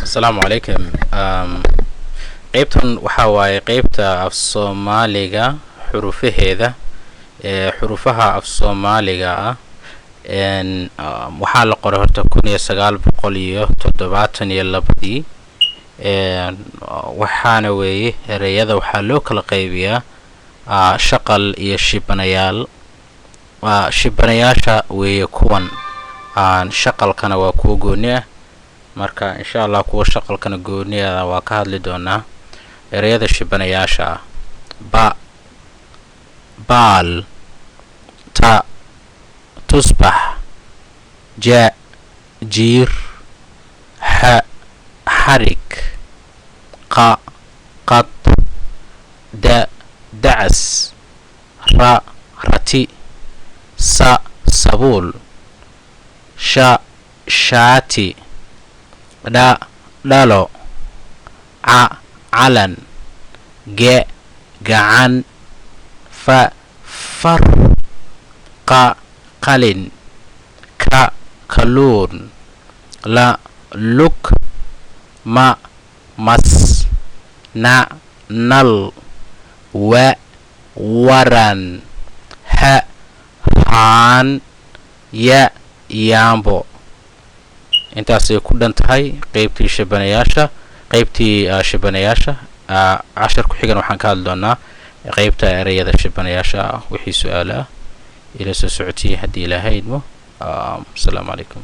Asalaamu calaykum. Qeybtan waxaa waaye qeybta af Soomaaliga xurufaheeda. Ee xurufaha af Soomaaliga ah waxaa la qoray horta 1972-dii. Waxaana weeye ereyada waxaa loo kala qaybiyaa shaqal iyo shibanayaal. Shibanayaasha weeye kuwan, shaqalkana waa kuwo gooni ah. Marka insha Allah kuwa shaqalkana gooni ah waa ka hadli doonaa. Ereyada shibanayaasha ah: ba, baal, ta, tusbax, ja, jiir, xa, xarig, qa, qad, da, dacas, ra, rati, sa, sabuul, sha, shaati, dha, dhalo, ca, calan, ge, gacan, fa, far, qa, qalin, ka, kalluun, la, lug, ma, mas, na, nal, wa, waran, ha, haan, ya, yaambo. Intaasay ku dhan tahay qeybtii shibanayaasha. Qeybtii shibanayaasha cashar ku xigan waxaan ka hadli doonaa qeybta ereyada shibanayaasha ah. Wixii su-aalo ah ila soo socotiyay haddii Ilaahay idmo. Asalaamu calaykum.